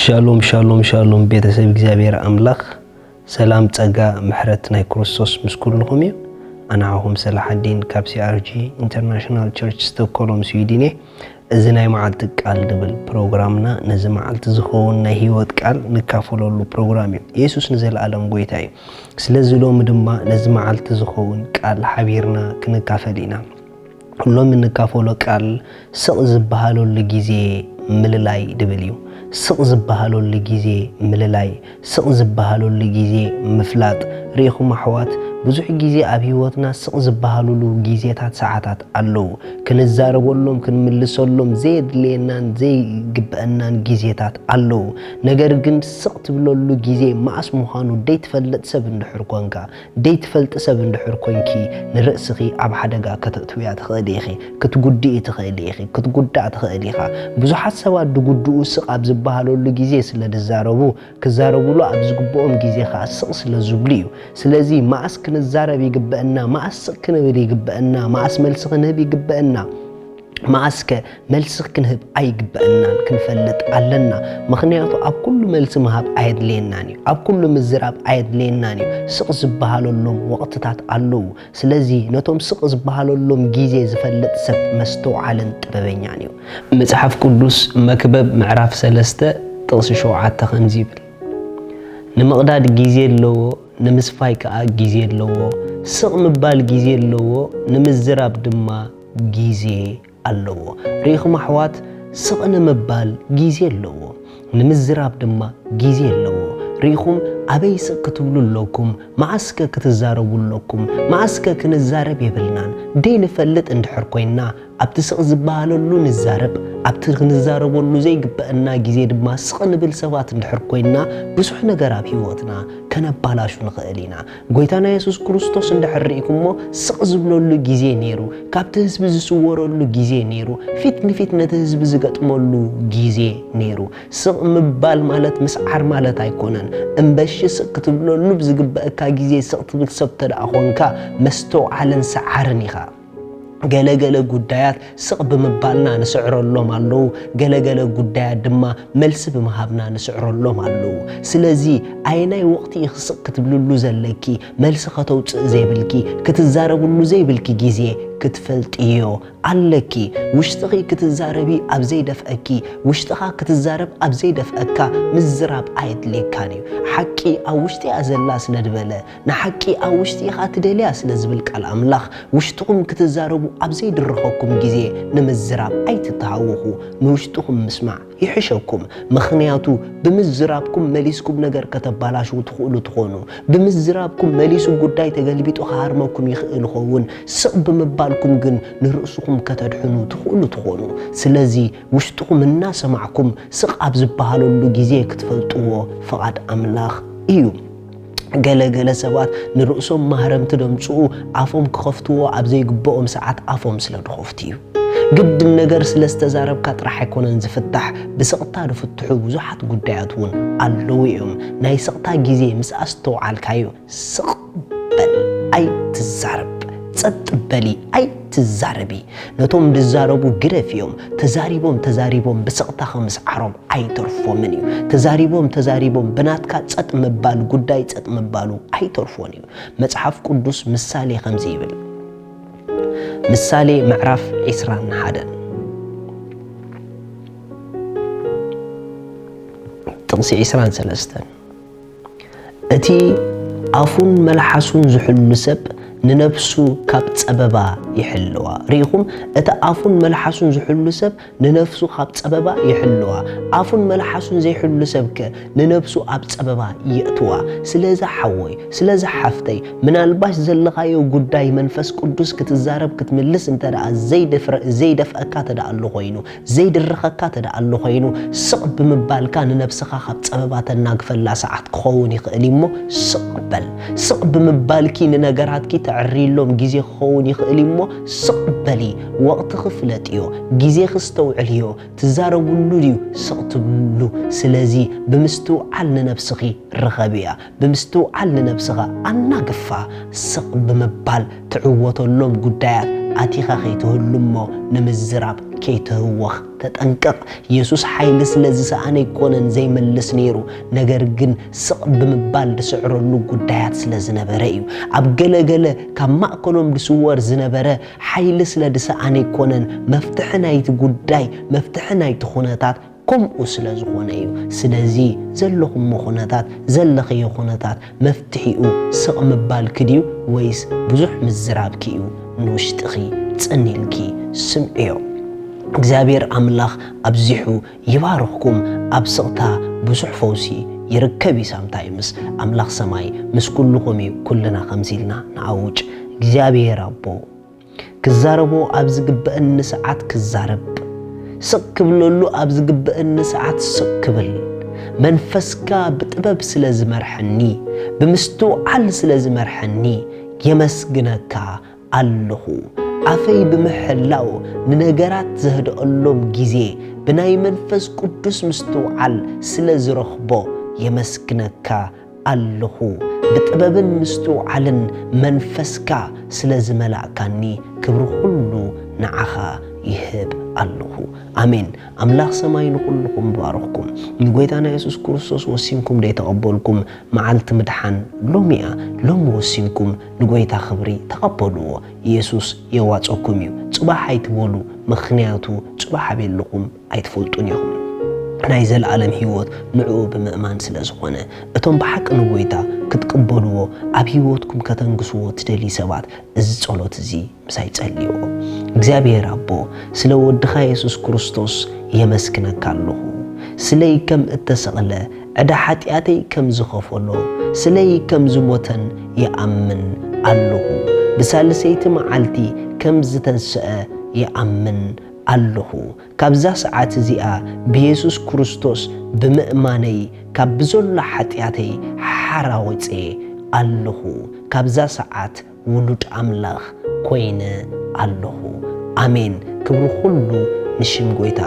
ሻሎም ሻሎም ሻሎም፣ ቤተሰብ እግዚኣብሔር ኣምላኽ፣ ሰላም፣ ጸጋ፣ ምሕረት ናይ ክርስቶስ ምስ ኩልኹም እዩ። ኣነ ዓኹም ሰላሓዲን ካብ C R G International Church ስቶኮሎም ስዊድን እየ። እዚ ናይ መዓልቲ ቃል ድብል ፕሮግራምና ነዚ መዓልቲ ዝኸውን ናይ ህይወት ቃል ንካፈለሉ ፕሮግራም እዩ። የሱስ ንዘለኣለም ጎይታ እዩ። ስለዚ ሎሚ ድማ ነዚ መዓልቲ ዝኸውን ቃል ሓቢርና ክንካፈል ኢና። ሎሚ እንካፈሎ ቃል ስቕ ዝበሃለሉ ግዜ ምልላይ ድብል እዩ። ስቕ ዝበሃለሉ ግዜ ምልላይ፣ ስቕ ዝበሃለሉ ግዜ ምፍላጥ። ርኢኹም ኣሕዋት፣ ብዙሕ ግዜ ኣብ ህይወትና ስቕ ዝበሃሉሉ ግዜታት፣ ሰዓታት ኣለዉ። ክንዛረበሎም፣ ክንምልሰሎም ዘየድልየናን ዘይግብአናን ግዜታት ኣለዉ። ነገር ግን ስቕ ትብለሉ ግዜ መዓስ ምዃኑ ደይትፈልጥ ሰብ እንድሕር ኮንካ፣ ደይትፈልጢ ሰብ እንድሕር ኮንኪ፣ ንርእስኺ ኣብ ሓደጋ ከተእትውያ ትኽእሊ ኢኺ። ክትጉድኢ ትኽእሊ ኢኺ። ክትጉዳእ ትኽእል ኢኻ። ብዙሓት ሰባት ድጉድኡ ስቕ ኣብ ዝበሃለሉ ግዜ ስለ ድዛረቡ፣ ክዛረቡሉ ኣብ ዝግብኦም ግዜ ኸኣ ስቕ ስለ ዝብሉ እዩ። ስለዚ መኣስ ክንዛረብ ይግበአና፣ መኣስ ስቕ ክንብል ይግበአና፣ መኣስ መልሲ ክንህብ ይግበአና፣ መኣስከ መልሲ ክንህብ ኣይግበአናን ክንፈልጥ ኣለና። ምኽንያቱ ኣብ ኩሉ መልሲ ምሃብ ኣየድልየናን እዩ። ኣብ ኩሉ ምዝራብ ኣየድልየናን እዩ። ስቕ ዝበሃለሎም ወቕትታት ኣለዉ። ስለዚ ነቶም ስቕ ዝበሃለሎም ግዜ ዝፈልጥ ሰብ መስተውዓልን ጥበበኛን እዩ። መጽሓፍ ቅዱስ መክብብ ምዕራፍ ሰለስተ ጥቕሲ ሸውዓተ ከምዚ ይብል፣ ንምቕዳድ ግዜ ኣለዎ፣ ንምስፋይ ከኣ ግዜ ኣለዎ፣ ስቕ ምባል ግዜ ኣለዎ፣ ንምዝራብ ድማ ግዜ ኣለዎ። ርኢኹም ኣሕዋት፣ ስቕ ንምባል ግዜ ኣለዎ፣ ንምዝራብ ድማ ግዜ ኣለዎ። ርኢኹም፣ ኣበይ ስቕ ክትብሉ ኣለኩም? መዓስከ ክትዛረቡ ኣለኩም? መዓስከ ክንዛረብ የብልናን። ደይንፈልጥ እንድሕር ኮይንና፣ ኣብቲ ስቕ ዝበሃለሉ ንዛረብ፣ ኣብቲ ክንዛረበሉ ዘይግበአና ግዜ ድማ ስቕ ንብል ሰባት እንድሕር ኮይንና፣ ብዙሕ ነገር ኣብ ህይወትና ከነባላሹ ንኽእል ኢና። ጎይታና የሱስ ክርስቶስ እንድሕር ርኢኩሞ፣ ስቕ ዝብለሉ ግዜ ነይሩ፣ ካብቲ ህዝቢ ዝስወረሉ ግዜ ነይሩ፣ ፊት ንፊት ነቲ ህዝቢ ዝገጥመሉ ግዜ ነይሩ። ስቕ ምባል ማለት ምስዓር ማለት ኣይኮነን። እምበሺ ስቕ ክትብለሉ ብዝግበአካ ግዜ ስቕ ትብል ሰብ ተደኣ ኾንካ፣ መስተውዓልን ሰዓርን ኢኻ። ገለ ገለ ጉዳያት ስቕ ብምባልና ንስዕረሎም ኣለዉ፣ ገለ ገለ ጉዳያት ድማ መልሲ ብምሃብና ንስዕረሎም ኣለዉ። ስለዚ ኣየናይ ወቕቲ ኢኺ ስቕ ክትብልሉ ዘለኪ፣ መልሲ ከተውጽኢ ዘይብልኪ፣ ክትዛረብሉ ዘይብልኪ ግዜ ክትፈልጥዮ ኣለኪ። ውሽጥኺ ክትዛረቢ ኣብ ዘይደፍአኪ፣ ውሽጥኻ ክትዛረብ ኣብ ዘይደፍአካ ምዝራብ ኣየድልየካን እዩ። ሓቂ ኣብ ውሽጢ እያ ዘላ ስለ ዝበለ፣ ንሓቂ ኣብ ውሽጢ ኢኻ ትደልያ ስለ ዝብል ቃል ኣምላኽ፣ ውሽጥኹም ክትዛረቡ ኣብ ዘይድረኸኩም ግዜ ንምዝራብ ኣይትተሃወኹ። ንውሽጥኹም ምስማዕ ይሕሸኩም። ምኽንያቱ ብምዝራብኩም መሊስኩም ነገር ከተባላሽዉ ትኽእሉ ትኾኑ። ብምዝራብኩም መሊሱ ጉዳይ ተገልቢጡ ክሃርመኩም ይኽእል ይኸውን። ስቕ ብምባልኩም ግን ንርእስኹም ከተድሕኑ ትኽእሉ ትኾኑ። ስለዚ ውሽጥኹም እናሰማዕኩም ስቕ ኣብ ዝበሃለሉ ግዜ ክትፈልጥዎ ፍቓድ ኣምላኽ እዩ። ገለ ገለ ሰባት ንርእሶም ማህረምቲ ደምጽኡ ኣፎም ክኸፍትዎ ኣብ ዘይግብኦም ሰዓት ኣፎም ስለ ድኸፍቱ እዩ። ግድን ነገር ስለ ዝተዛረብካ ጥራሕ ኣይኮነን ዝፍታሕ፣ ብስቕታ ድፍትሑ ብዙሓት ጉዳያት እውን ኣለዉ እዮም። ናይ ስቕታ ግዜ ምስ ኣስተውዓልካዮ ስቕ በል፣ ኣይትዛረብ። ጸጥ በሊ፣ ኣይትዛረቢ። ነቶም ድዛረቡ ግደፍዮም። ተዛሪቦም ተዛሪቦም ብስቕታ ከምስዓሮም ኣይተርፎምን እዩ። ተዛሪቦም ተዛሪቦም ብናትካ ጸጥ ምባል ጉዳይ ጸጥ ምባሉ ኣይተርፎን እዩ። መጽሓፍ ቅዱስ ምሳሌ ከምዚ ይብል። ምሳሌ ምዕራፍ ዕስራን ሓደን ጥቕሲ ዕስራን ሰለስተን፣ እቲ ኣፉን መልሓሱን ዝሕሉ ሰብ ንነብሱ ካብ ጸበባ ይሕልዋ። ርኢኹም፣ እቲ ኣፉን መልሓሱን ዝሕሉ ሰብ ንነፍሱ ካብ ጸበባ ይሕልዋ። ኣፉን መልሓሱን ዘይሕሉ ሰብከ ንነብሱ ኣብ ጸበባ የእትዋ። ስለዚ ሓወይ፣ ስለዚ ሓፍተይ፣ ምናልባሽ ዘለኻዮ ጉዳይ መንፈስ ቅዱስ ክትዛረብ ክትምልስ እንተ ደኣ ዘይደፍረ-፣ ዘይደፍአካ እንተ ደኣ ኣሎ ኮይኑ፣ ዘይድርኸካ እንተ ደኣ ኣሎ ኮይኑ፣ ስቕ ብምባልካ ንነብስኻ ካብ ጸበባ ተናግፈላ ሰዓት ክኸውን ይኽእል እዩ እሞ ስቕ በል። ስቕ ብምባልኪ ንነገራትኪ ተዕርይሎም ግዜ ክኸውን ይኽእል እዩ እሞ ስቕ በሊ። ወቕትኺ ፍለጥዮ፣ ግዜኺ ኣስተውዕልዮ። ትዛረብሉ ድዩ ስቕ ትብልሉ? ስለዚ ብምስትውዓል ንነብስኺ ርኸብያ። ብምስትውዓል ንነብስኻ ኣናግፋ። ስቕ ብምባል ትዕወተሎም ጉዳያት ኣቲኻ ከይትህሉ እሞ ንምዝራብ ከይትህወኽ ተጠንቀቕ። የሱስ ሓይሊ ስለ ዝሰኣነ ኣይኮነን ዘይመልስ ነይሩ፣ ነገር ግን ስቕ ብምባል ዝስዕረሉ ጉዳያት ስለ ዝነበረ እዩ። ኣብ ገለ ገለ ካብ ማእከሎም ዝስወር ዝነበረ ሓይሊ ስለ ዝሰኣነ ኣይኮነን መፍትሒ ናይቲ ጉዳይ፣ መፍትሒ ናይቲ ኩነታት ከምኡ ስለ ዝኾነ እዩ። ስለዚ ዘለኹሞ ኩነታት፣ ዘለኽዮ ኩነታት መፍትሒኡ ስቕ ምባልኪ ድዩ ወይስ ብዙሕ ምዝራብኪ እዩ ንውሽጥኺ ጽን ኢልኪ ስምዕዮ። እግዚኣብሔር ኣምላኽ ኣብዚሑ ይባርኽኩም። ኣብ ስቕታ ብዙሕ ፈውሲ ይርከብ እዩ። ሳምታይምስ ኣምላኽ ሰማይ ምስ ኩልኹም እዩ። ኩልና ከምዚ ኢልና ንኣውጅ። እግዚኣብሔር ኣቦ ክዛረቦ ኣብ ዝግበአኒ ሰዓት ክዛረብ፣ ስቕ ክብለሉ ኣብ ዝግበአኒ ሰዓት ስቕ ክብል፣ መንፈስካ ብጥበብ ስለ ዝመርሐኒ፣ ብምስትውዓል ስለ ዝመርሐኒ የመስግነካ ኣለኹ። ኣፈይ ብምሕላው ንነገራት ዘህድኣሎም ግዜ ብናይ መንፈስ ቅዱስ ምስትውዓል ስለ ዝረኽቦ የመስግነካ ኣለኹ። ብጥበብን ምስትውዓልን መንፈስካ ስለ ዝመላእካኒ ክብሪ ኩሉ ንዓኻ ይህብ ኣለኹ። ኣሜን። ኣምላኽ ሰማይ ንኹልኹም ባርኽኩም። ንጎይታና የሱስ ክርስቶስ ወሲንኩም ደይተቐበልኩም መዓልቲ ምድሓን ሎሚ እያ። ሎሚ ወሲንኩም ንጎይታ ክብሪ ተቐበልዎ። የሱስ የዋጸኩም እዩ። ጽባሕ ኣይትበሉ፣ ምኽንያቱ ጽባሕ ኣበይ ኣለኹም ኣይትፈልጡን ኢኹም። ናይ ዘለኣለም ህይወት ንዕኡ ብምእማን ስለ ዝኾነ፣ እቶም ብሓቂ ንጎይታ ክትቅበልዎ፣ ኣብ ህይወትኩም ከተንግስዎ ትደልዩ ሰባት፣ እዚ ጸሎት እዚ ምሳይ ጸልይዎ። እግዚኣብሔር ኣቦ፣ ስለ ወድኻ የሱስ ክርስቶስ የመስግነካ ኣለኹ። ስለይ ከም እተሰቕለ፣ ዕዳ ሓጢኣተይ ከም ዝኸፈሎ፣ ስለይ ከም ዝሞተን ይኣምን ኣለኹ። ብሳልሰይቲ መዓልቲ ከም ዝተንስአ ይኣምን ኣለኹ። ካብዛ ሰዓት እዚኣ ብየሱስ ክርስቶስ ብምእማነይ ካብ ብዘሎ ሓጢኣተይ ሓራ ወፅየ ኣለኹ። ካብዛ ሰዓት ውሉድ ኣምላኽ ኮይነ ኣለኹ። ኣሜን። ክብሪ ኩሉ ንሽም ጎይታ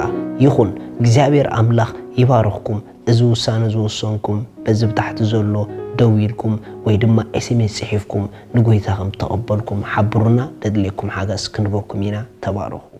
ይኹን። እግዚኣብሔር ኣምላኽ ይባርኽኩም። እዚ ውሳነ ዝወሰንኩም በዚ ብታሕቲ ዘሎ ደዊልኩም ወይ ድማ ኤስኤምኤስ ጽሒፍኩም ንጎይታ ከም ተቐበልኩም ሓብሩና። ደድልየኩም ሓገዝ ክንበኩም ኢና። ተባረኹ።